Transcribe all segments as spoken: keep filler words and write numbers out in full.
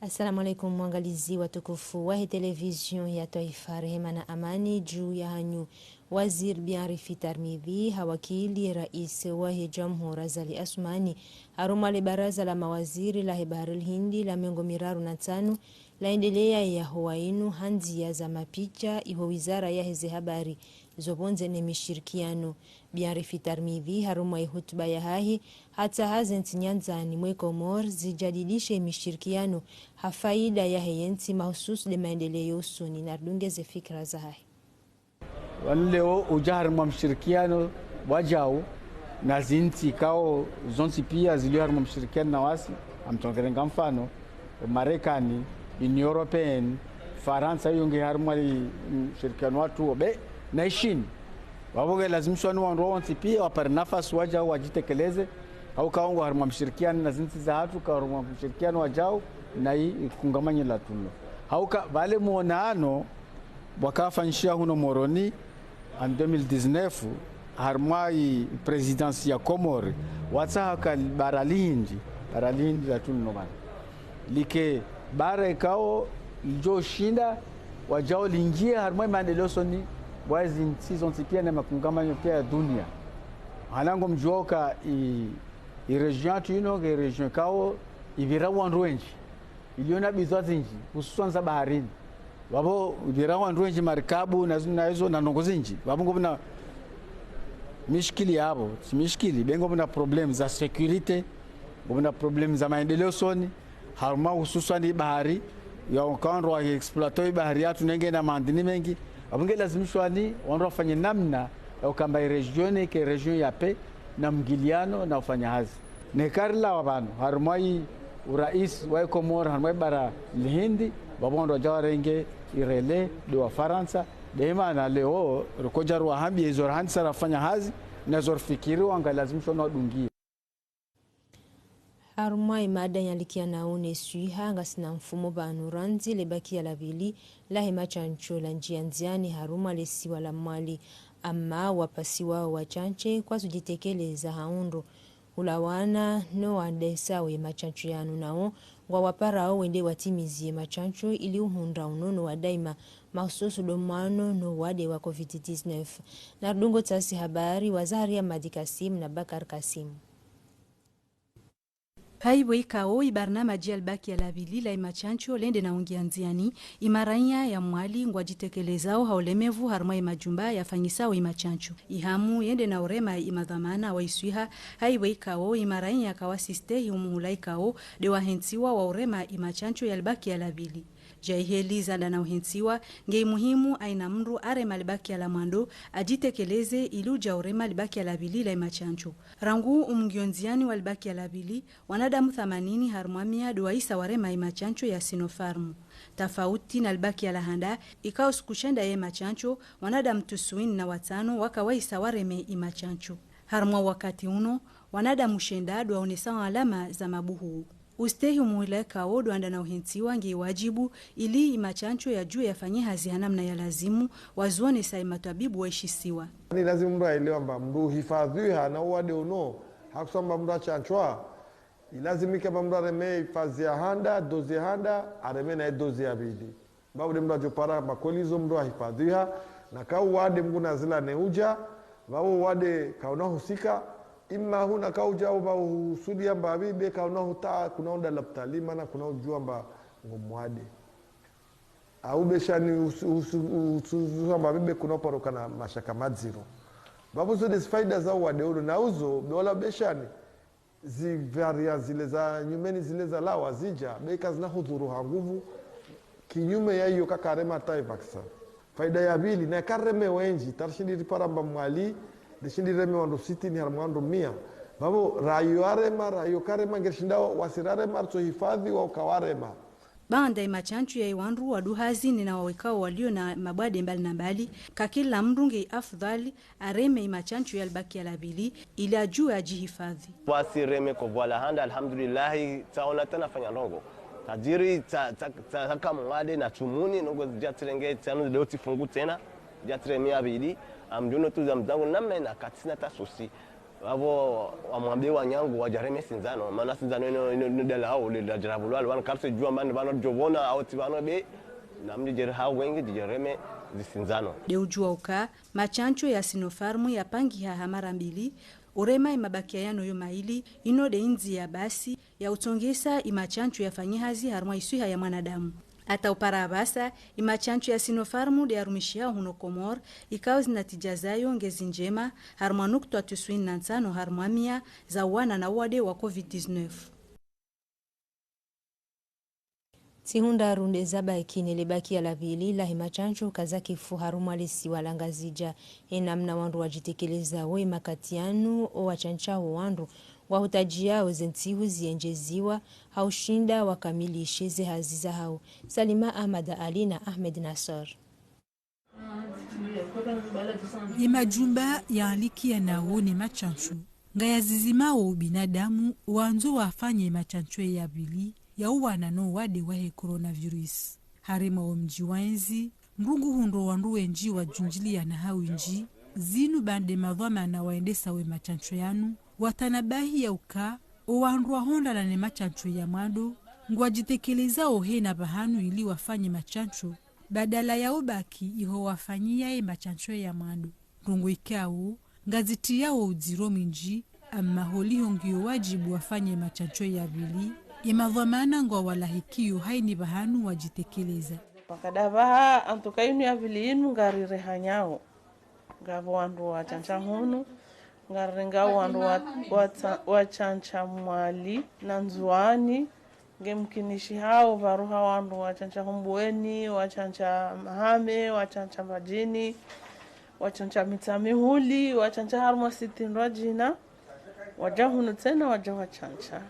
Assalamu alaikum, waangalizi watukufu wahe television ya twaifa, rehema na amani juu yahanyu. Waziri Bianrifi Tarmidhi hawakili rais wahe jamhuri Azali Assoumani harumwa le baraza la mawaziri lahe bahari l'Hindi la mengo miraru na ntsanu laendelea yaho wainu ha ndzia za mapicha iho wizara yaheze habari, zo pvondze ne mishirikiano. Bianrifi Tarmidhi harumwa ye hutuba yahahe hatsaha ze ntsi nyandzani mwe Komori zijadidishe mishirikiano ha faida yahe yentsi, mahususu de maendeleo usoni. Naridunge ze fikira zahahe. Wanu leo uja harimwa mshirikiano wajau na zintsi kao zontsi pia zilio harimwa mshirikiano na wasi, amtongerenga mfano Marekani, Union Européenne, Farantsa, iyo nge harimwa li mshirikiano watru obe na Ishini. Wapvo nge lazimishwa ni wandru wontsi pia wapare nafasi wajau wajitekeleze, hauka wongo harimwa mshirikiano na zintsi zahatru, ka harimwa mshirikiano wajau na i kungamanyo la tulo. Hauka pvale muonano wakafanyishiha huno Moroni en deux mille dix-neuf, harimwa i présidence ya Komori, watsaha ka bara l'Hindi, bara l'Hindi la tulo pvanu, like bara ikao lijo shinda wajau lingie harimwa i maendeleo usoni wa zintsi zontsi pia na makungamanyo pia ya dunia. Hana ngo mjuo ka i, i région yatru inu nge région ikao ipvira wandru wendji, ilio na bidhwaa zindji, hususwani za baharini. Wapvo ipvira wandru wendji, marikabu na zinu na izo na ndrongoo zindji. Wapvo ngo pvuna mishikili yapvo, tsi mishikili, be ngo pvuna problème za sécurité, ngo pvuna problème za maendeleo usoni, harumwa hususwani bahari, ya ukandro wa exploiter bahari yatru nenge na mandini mengi, wapvo nge lazimishwa ni wandru wafanye namna ya ukamba i région nike région ya paix na mngiliano na ufanya hazi. Neka rilawa pvanu, harumwa i urais wa i Komori, harumwa i bara l'Hindi, wapvo wandru waja warenge i relais de Wafarantsa, de mana leo rikoja ruwahambia izo rahandisa rafanya hazi, na zo rifikiri wanga lazimishwa ni wadungie. Harumwa i mada yalikiana une swiha, ngasina mfumo pvanu randzi le bakia la pvili lahe mashansho la njia ndziani harumwa le siwa la Mwali. Ama wapasiwao washanshe kwatsu jitekeleza ha undro ulawana no wandesao ye mashansho yanu, nao ngwawaparao wende watimizi ye mashansho ili uhundra unono wa daima, mahususu do mwano no wade wa covid dix-neuf. Naridunge taarifa habari wa Zaharia Madi Kasim na Bakar Kasim. Haipvo ikao i barnamaji ya libakia la pvili la i mashansho lende na ungia ndziani, i marainya ya Mwali ngwajitekelezao ha ulemevu harumwa i majumba yafanyisao i mashansho. I hamu yende na urema i madhwamana wa i swiha, haipvo ikao i marainya kawatsistehi umuhula ikao de wahentsiwa wa urema i mashansho ya libakia la pvili. Ja i heli zanda na uhentsiwa, nge i muhimu aina mndru arema libakia la mwando ajitekeleze ili uja urema libakia la pvili la i mashansho. Rangu umngio ndziani wa libakia la pvili, wanadamu thamanini harumwa mia do waisa warema i mashansho ya Sinopharm. Tafauti na libakia la handa, ikao siku shenda ye mashansho, wanadamu tusuini na watsano waka waisa wareme i mashansho. Harumwa wakati uno, wanadamu shenda do waonesa alama za mabuhu. Ustehi umuhula ikao do wanda na uhentsiwa nge wajibu ili i mashansho yajue yafanye hazi ha namna ya lazimu, wazuonesa i matwabibu wa ishisiwa. Ni lazimu mndru aelewa amba mndru uhifadhiha na uwade uno, hakusamba mndru ashanshwa, ilazimike amba mndru areme i fazi ya handa, dozi ya handa, areme na i dozi ya pvili. Mbapvo de mndru ajopara makweli zo mndru ahifadhiha, na ka uwade mngu na zila ne uja, mbapvo uwade kauna husika, ima huna kauja uba uhusudia mbapvi be kauna huta kuna unda lapitali mana kuna ujua amba ngo mwade. Au beshani usu-, usu-, usu-, usu-, mbapvi be kuna uparukana mashaka madziro. Mbapvo zo de zifaida za uwade ulo na uzo, be wala beshani, zi variant zile za nyumeni zile za lawa zija, be kazina hudhuru ha nguvu, kinyume ya iyo kakarema tai vaccin. Faida ya pvili, na kareme wendji, tarishindi ripara amba Mwali, rishindi reme wandru sitini harumwa wandru mia. Mbapvo, rayo arema, rayo karema, ngerishindao, wasi rarema, ritso hifadhi, wao kawarema. Baanda i mashansho ya i wandru waduhazi nina wawekao walio na mabwade mbali na mbali, ka kila mndru nge afudhali areme i mashansho ya libakia la pvili, ili ajue ajihifadhi. Wasi reme ko vwala handa, alhamdulillahi, tsaona tsena fanya ndrongo. Tajiri, tsa, tsa, tsa, tsaka mwade na tsumuni, ndrongo zija tsirenge, tsanu leo tsifungu tsena, zija tsireme ya pvili, amjuno tu za mdzangu, namna ina katsina ta souci. Apvo wamwambe wananyangu wadjareme sindzano, mana sindzano ino, ino, ino dala hao, le dajara vulwalo, vanu karitsu djuwa mana vanu djovona, au tsi vanu be, na mdji djeri hao wengi, djareme zisindzano. De udjuwa uka, matsantso ya Sinopharm yapangiha ha mara mbili, urema imabakia yano yo maili, ino de indzia basi, ya utsongesa imatsantso yafanye hazi harumwa iswiha ya mwanadamu. Ata upara apvasa, imatsantso ya Sinopharm de yarumishiha huno Komori, ikao zinatija zayo ngezi ndjema, harumwa nukta tiswini na ntsano harumwa mia za uwana na uwade wa covid dix-neuf. Ntsihu ndraru nde zabaki ne lebakia la pvili lahe matsantso kazakifu harumwa lesiwa la Ngazidja. He namna wandru wadjitekeleza wo imakati yanu, owatsantsao wandru ngwahutajiao ze ntsihu ziendjeziwa ha ushinda wakamilishe ze hazi zahao. Salima Ahmad Ali na Ahmed Nassor. Imajumba yaalikia nawo ne matsantso ngayazizimao binadamu wandzo wafanye matsantso ya pvili ya uwana no wade wahe coronavirus. Harumwa wo mdji wa Ndzi, mrungu hundro wandru wendji wadjundjilia na hawindji, zinu baanda madhwamana waendesao we matsantso yanu, watanabahi ya uka, owandru wahundrana ne matsantso ya mwando, ngwadjitekelezao hena pvahanu ili wafanye matsantso, badala ya ubaki iho wafanyia ye matsantso ya mwando. Ndrongoo ikao, ngazitriao udziro mwindji, amma holiho ngiyo wadjibu wafanye matsantso ya pvili, ye madhwamana ngwawalahikio haina pvahanu wadjitekeleza. Wakadapvaha, antuka inu ya pvili inu ngarirehanyao. Ngapvo wandru watsantsa hunu, ngarirengao wandru wa, watsa, watsantsa Mwali na Ndzuani, ngemkinishihao pvaruha wandru watsantsa Hombweni, watsantsa Mahame, watsantsa Mbadjini, watsantsa Mitsamihuli, watsantsa harumwa siti ndrwadjina, wadja hunu tsena wadja watsantsa.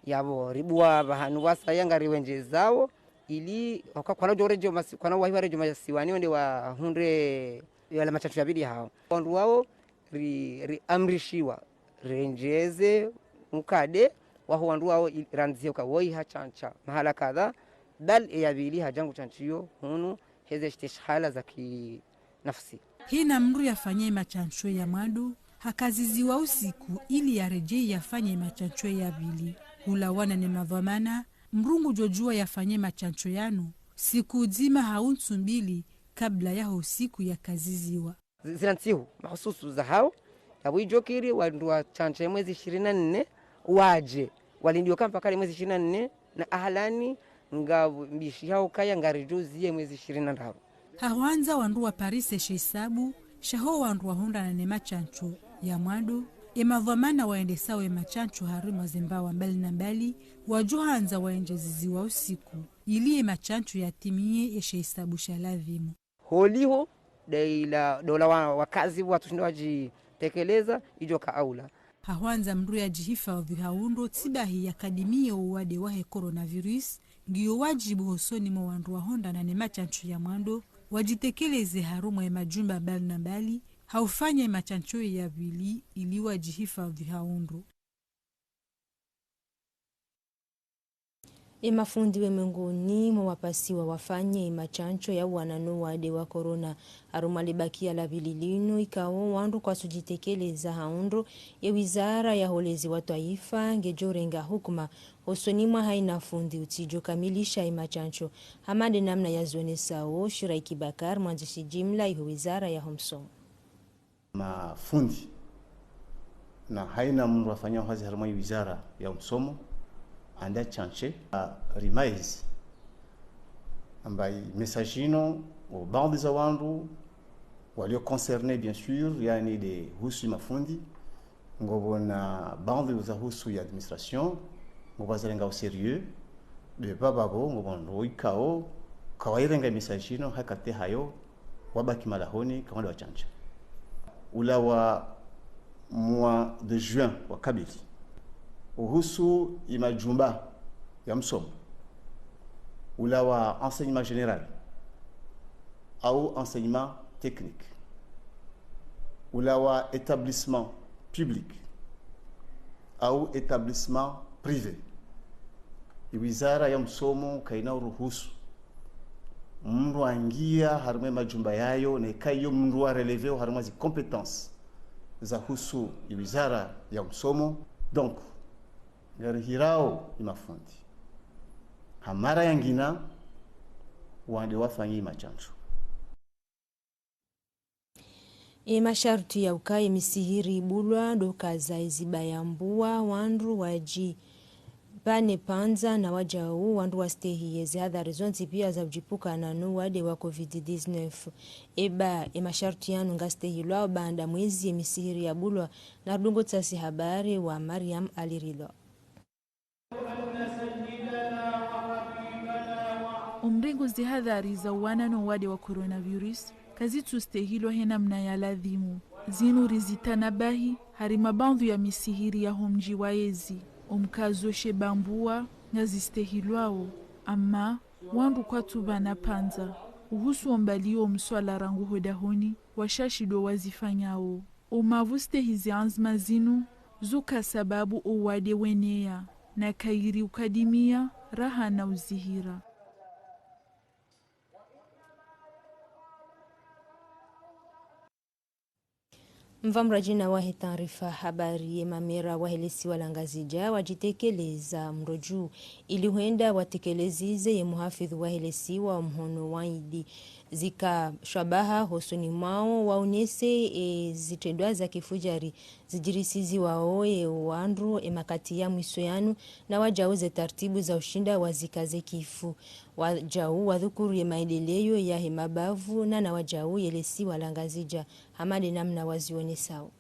Yapvo ribuwa pvahanu wasaya ngariwendjezao, ili waka kwana udjo redjo masi, kwana wahi waredjo masiwani wende wahundre yala matsantso ya pvili hao. Wandru wao ri, riamrishiwa rendjeze mkade waho wandru wao i, randzihe uka woyi hatsantsa mahala kadha, bal e ya pvili hadja ngutsantsiyo hunu heze shiteshala za kinafsi. Hena mndru yafanye matsantso ya mwando, hakaziziwa usiku ili yaredjei yafanye matsantso ya pvili. Hulawana ne madhwamana, mndru ngudjodjuwa yafanye matsantso yanu siku dzima hau ntsu mbili kabla yaho usiku yakaziziwa. Zi, zila ntsihu mahususu zahao, yapvo idjokiri wandru watsantsa ye mwezi ishirini na nne, wadje, walindiyo ka mpaka le mwezi ishirini na nne, na ahalani ngambishihao kaya ngaridjoziye mwezi ishirini na ndraru. Hahwandza wandru waparise she hisabu shaho wandru wahundrana ne matsantso ya mwando, ye madhwamana waendesao ye matsantso harumwa ze mbawa mbali na mbali, wadjohandza waendjeziziwa usiku, ili ye matsantso yatimiye ye she hisabu sha ladhimu. Holiho, daila, dola wa, wakazi watsushinda wadjitekeleza, idjoka aula. Hahwandza mndru yadjihifadhwi ha undro tsibahi yakadimiye uwade wahe coronavirus, ngiyo wadjibu hosoni mwa wandru wahundrana ne matsantso ya mwando, wadjitekeleze harumwa ye majumba mbali na mbali, haufanya ye matsantso ya pvili ili wadjihifadhwi ha undro. Ye mafundi we mengoni mwa wapasiwa wafanye ye matsantso ya uwana no wade wa corona. Harumwa lebakia la pvili linu ikao wandru kwatsudjitekeleza ha undro, ye wizara ya holezi wa twaifa ngedjorenga hukuma hosoni mwa haina fundi utsidjokamilisha ye matsantso. Hama nde namna yazionesao Shiraiki Bakar, mwandzishi jimla iho wizara yaho msomo. Mafundi na haina mndru afanyao hazi harumwa yi wizara ya umsomo, anda tsantse, a, rimaizi amba yi message inu, o baadhwi za wandru walio concernés, bien sûr, yaani de husu mafundi, ngopvo na baadhwi za husu ya administration, ngopvo zarenga au sérieux, de pvapvo ngopvo ndo ikao kawairenga message inu, hakati hayo wabaki malahoni, kawandja watsantsa. Ula wa mois de juin wa kabili, uhusu yi majumba ya msomo, ula wa enseignement général au enseignement technique, ula wa établissement public au établissement privé. Yi wizara ya msomo kaina uruhusu mndru angia harumwa ye majumba yayo, na ika iyo mndru wa relevéo harumwa zi compétences zahusu iwizara ya msomo. Donc, ngarihirao imafundi ha mara yangina wande wafanye imashanjo. Ye masharutwi ya ukaya ye misihiri ibulwa ndo ukaza iziba ya mbuwa, wandru wadjipvane pvandza na wajau wandru wastehi ye zihadhari zontsi pia za udjipvukana no uwade wa covid dix-neuf. Eba ye masharutwi yanu ngastehilwao baanda mwezi ye misihiri yabulwa. Na rudungo tsasi habari wa Mariam Alirilwa. Omrengo zihadhari za uwana no uwade wa coronavirus kazitsustehilwa he namna ya ladhimu. Zinu rizitanabahi hari mabandhu ya misihiri ya homdji wa yezi. Omkazo she bambuwa ngazistehilwao, ama wandru kwatsu pvana pvandza. Uhusu ombali wo mswala rangu hodahoni, washashi ndo wazifanyao. Omapvustehi ze anzima zinu, zuka sababu owade weneya, na kayiri ukadimiya, raha na uzihira. Mvamradjina wahe taarifa habari, ye mamera wahe lesiwa la Ngazidja wadjitekeleza mrodju ili hwenda watekelezize ye muhafidhu wahe lesiwa omhono wa idi. Zika shwabaha hosoni mwawo waonese e zitrendwa za kifujari zidjirisiziwao ye wandru e makati ya mwiso yanu, na wajau ze tartibu za ushinda wazikaze kifu. Wajau wadhukuru ye maendeleo yahe mabavu na na wajau ye lesiwa la Ngazidja hama nde namna wazionesao.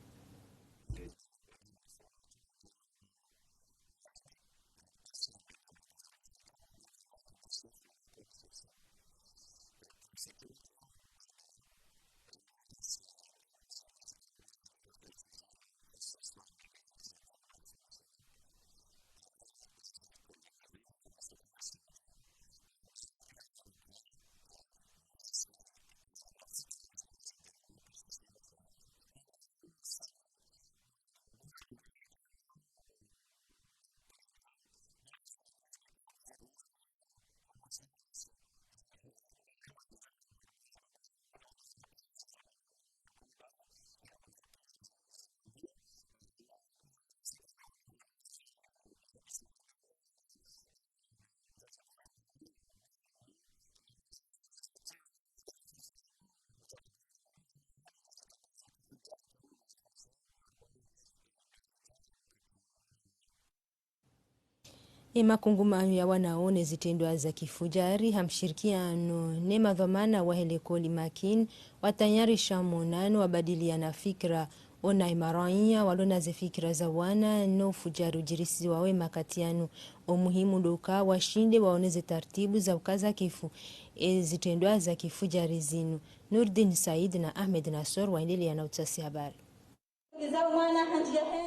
Ye makungumanyo ya wanao ne zitrendwa za kifujari ha mshirikiano ne madhwamana wahe lekoli Makin watayarisha monano wabadiliana fikira ona ye maraiya walo na ze fikira za wana no ufujari udjirisiziwao e makati yanu. Omuhimu ndo uka washinde waone ze tartibu za ukaza kifu e zitrendwa za kifujari zinu. Nurdin Said na Ahmed Nassor waendelea na utasi habari.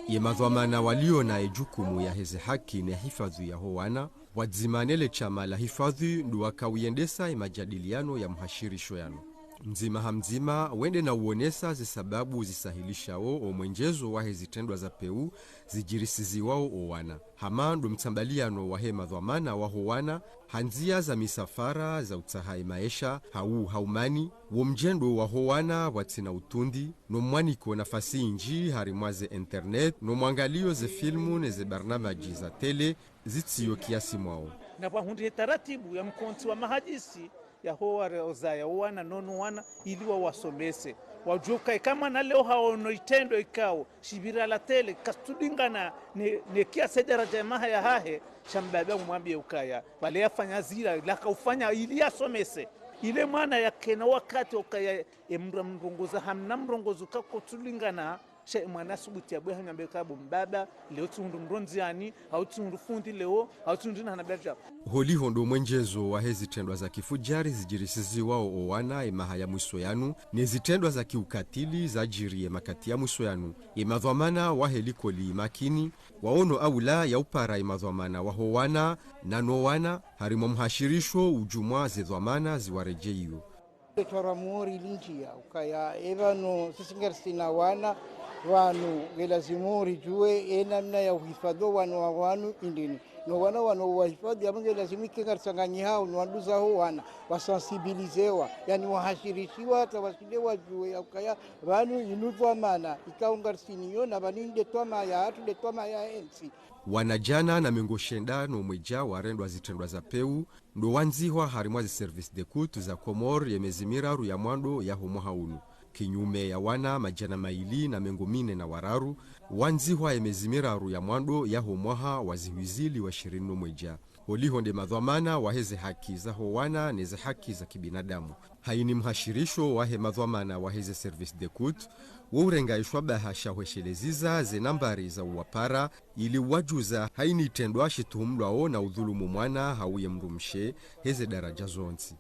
Ye madhwamana walio na ye jukumu yahe ze haki ne hifadhwi yaho wana, pvwadzima ne le shama la hifadhwi ndo waka uyendesa ye majadiliano ya muhashirisho yanu. Mdzima ha mdzima, wende na uonesa ze sababu zisahilishao o mwenjezo wahe zitrendwa za pewu zidjirisiziwao o wana. Hama ndo mtsambaliano wahe madhwamana waho wana, ha ndzia za misafara za utsaha ye maesha, hau ha umani, wo mdjendo waho wana pvwatsina utundi, no mwaniko nafasi indji harimwa ze internet, no mwangalio ze filmu ne ze barnamaji za tele, zitsiyo kiasi mwawo. Na pvwahundrihe taratibu ya mkontsi wa mahadisi, yaho ware ozaya wana, nono wana, ili wawasomese. Wadjuwe uka eka mwana leo haono itrendwa ikao, shipvira la tele, kastsulingana ne, ne kiasi daraja ya maha yahahe, sha mbaba umwambie ukaya, pvale yafanya zila, laka ufanya ili yasomese. Ile mwana yakena wakati ukaya, e mdru amrongoza hamna mrongozo kako tsulingana, sha e mwana asubuti yabwe hanyambe kabo mbaba, leo tsihundru mrondziani, hau tsihundru fundi leo, hau tsihundru na hana bladja. Holiho ndo mwenjezo wahe zitrendwa za kifujari zidjirisiziwao o wana e maha ya mwiso yanu, ne zitrendwa za kiukatili zadjiri e makati ya mwiso yanu. E madhwamana wahe likoli Makini, waono aula ya upara e madhwamana waho wana, na no wana, harimwa muhashirisho udjumwa ze dhwamana ziwaredjeio. Etwara mori linjia, ukaya, e pvanu, sisi ngarisina wana, pvanu, ngelazimu ridjuwe, e namna ya uhifadhwi o wana wa wanu indrini. No wana wanu wahifadhi, apvo nge lazimu ike ngarisanganyihao no wanduzao wana, wasensibilizewa, yaani wahashirishiwa, hata washinde wajuwe ya ukaya, pvanu inu dhwamana, ikao ngarisinayo, na pvanu inde dhwamana yahatru, nde dhwamana yahe ntsi. Wanadjana na mengo shenda no mwedja warendwa zitrendwa za pewu, ndo wandzihwa harimwa ze service d'écoute za Komori ye mezi miraru ya mwando yaho mwaha unu. Kinyume ya wana madjana mayili na mengo mine na wararu, wandzihwa ye mezi miraru ya mwando yaho mwaha wa zihwi zili wa shirini no mwedja. Holiho nde madhwamana waheze haki zaho wana neze haki za kibinadamu. Hayini mhashirisho wahe madhwamana waheze service d'écoute, wo urenga ishwa baha sha hwesheleziza ze nambari za uwapara, ili uwajuza hayini itrendwa shituhumlwao na udhulumu mwana hau ye mdrumshe, heze daraja zontsi.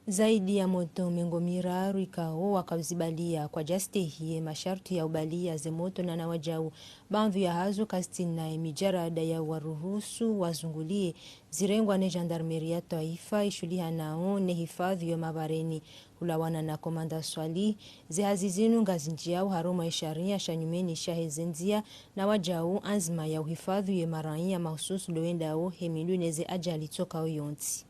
Zaidi ya moto mengo miraru ikao wakauzibalia kwa jastehi ye masharti ya ubalia ze moto na na wajau. Baadhwi ya hazo kazitsina ye mijarada ya waruhusu wazungulie, zirengwa ne gendarmerie ya twaifa ishulihanao ne hifadhwi ya mabareni. Hulawana na komanda Swali, ze hazi zinu ngazindjiao harumwa ye sharia sha nyumeni shahe ze ndzia na wajau anzima ya uhifadhwi ye maraya mahususu ndo wendao he mindru neze ajali tsokao yontsi.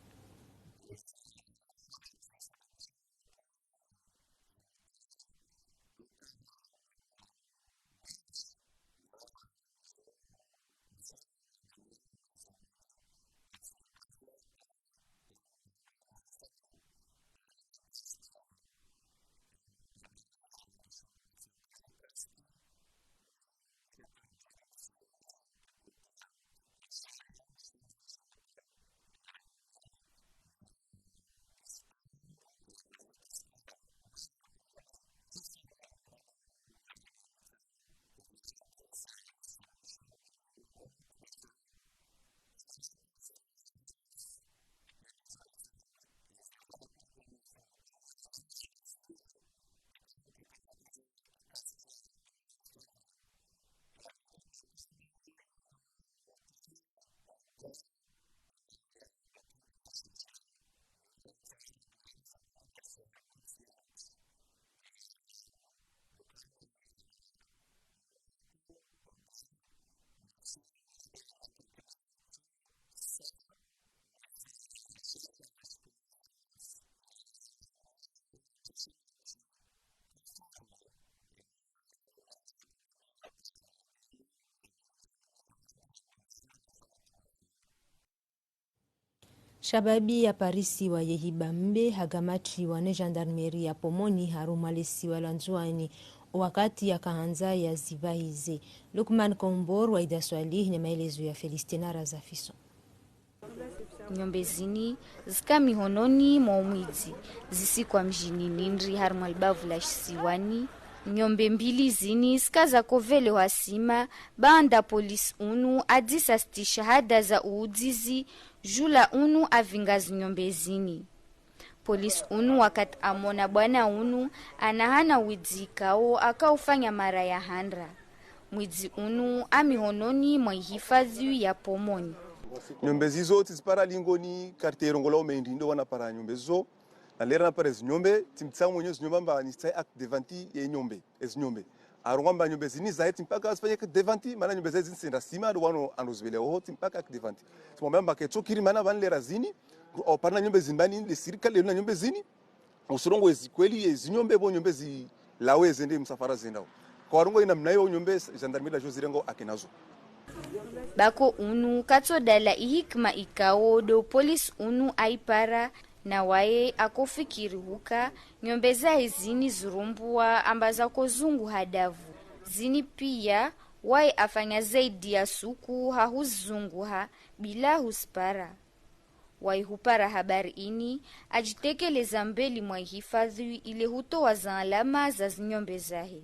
Shababi ya parisiwa ye hiba mbe hagamatiwa ne gendarmerie ya Pomoni harumwa le siwa la Ndzuani, wakati yakahandza ya zibahize. Lukman Kombor wa Ida Swalih ne maelezo ya Felistina Razafison. Nyombe zini zika mihononi mwa umwidzi, zisikwa mjini Nindri harumwa libavu la shisiwani. Nyombe mbili zini zika zakovelwa hasima, baanda polisi unu adzisa siti shahada za uudzizi, jula unu avinga zinyombe zini. Polisi unu wakati amona bwana unu anahana widzi ikao akaufanya mara ya handra. Mwidzi unu amihononi mwa ihifadhwi ya Pomoni. Nyombe zizo tsizipara lingoni, quartier Rongola Umendi ndo wanapara nyombe zizo. Na lera napara zinyombe, tsimtsa mwenye zinyombe amba nitsaye acte de vente ye nyombe, ezinyombe. Arongoa amba nyombe zini zahe tsi mpaka zifanye acte de vente, mana nyombe zahe zini senda sima, ndo wano ando zibele oho, tsi mpaka acte de vente. Tsimwambia amba ketso kiri mana pvani lera zini, au parina nyombe zini pvani, le sirikali luna nyombe zini, usirongoa ezi kweli, ezi nyombe, pvo nyombe zilawe zende, msafara zendao. Kwa warongoa ina mnayo nyombe, gendarmerie la jo zirengo akenazo. Bako unu katsodala ihikima ikao ndo polisi unu aipara, na waye akofikiri huka nyombe zahe zini zirumbua amba zakozunguha davu. Zini pia waye afanya zaidi ya suku hahuzunguha bila husipara. Waye hupara habari ini, ajitekeleza mbeli mwa ihifadhwi ile hutowa za alama za zinyombe zahe.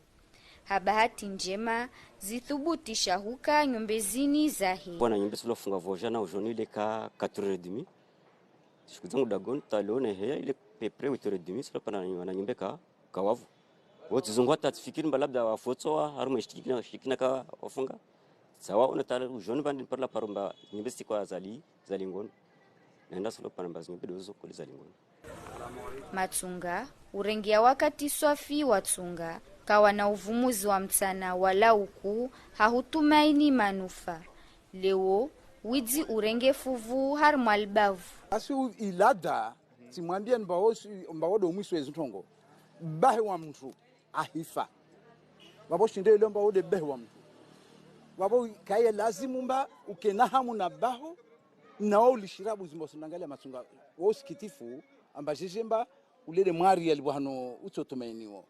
Ha bahati njema, zithubutisha huka nyombe zini zahe. Bwana nyombe silo funga voja na ujoni ile ka quatre heures et demie. Shikudzangu dagoni, talone heya ile peu près huit heures et demie, silo pana wana nyombe ka, kawavu. Wo tsizunguha hata tsifikiri amba labda wafotsowa, harumwa ishikina, shikina ka wafunga. Tsawa ona tala ujoni pvandi parla paro amba nyombe zitsikwa zali, zali ngono. Nenda silo pana amba zinyombe ndo zo kweli zali ngono. Matsunga, urengea wakati swafi wa tsunga, Kawana uvumuzi wa mtsana wala uku, ha hutumaini manufaa. Leo, widzi urenge fuvu harimwa libavu. Asi u-, ilada, tsimwambia mba wo si-, mba wo ndo mwiso ezi ntrongo. Bahe wa mtru, ahifa. Wapvo shinde ile mba wo nde bahe wa mtru. Wapvo kaya lazimu mba ukena hamu na baho, na wo ulishirabu zimbo sunangalia matsunga. Wo sikitifu, amba jeje mba, ulele mwari yalibwa hano utsotumainiwo.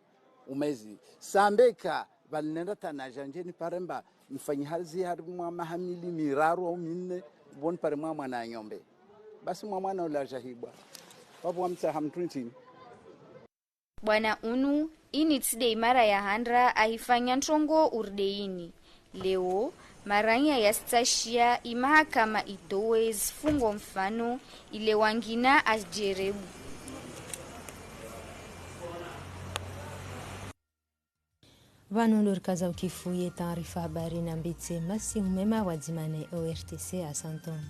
Umezi. Sambeka, pvalinenda tana jandje nipare mba, mfanyi hazi harimwa maha mili miraru au minne, pvo nipare mwa mwana nyombe. Basi mwa mwana ula jahibwa. Wapvo wamtsaha mtru ntrini. Bwana unu, ini tsi nde imara ya handra ahifanya ntrongo urdeini. Leo, maranya yasitsashia imahakama itowe zifungo mfano ile wangina ajerebu. Pvanu ndo rikaza ukifu ye taarifa habari na mbitse masihu mema wadzima ne O R T C. Asanteni.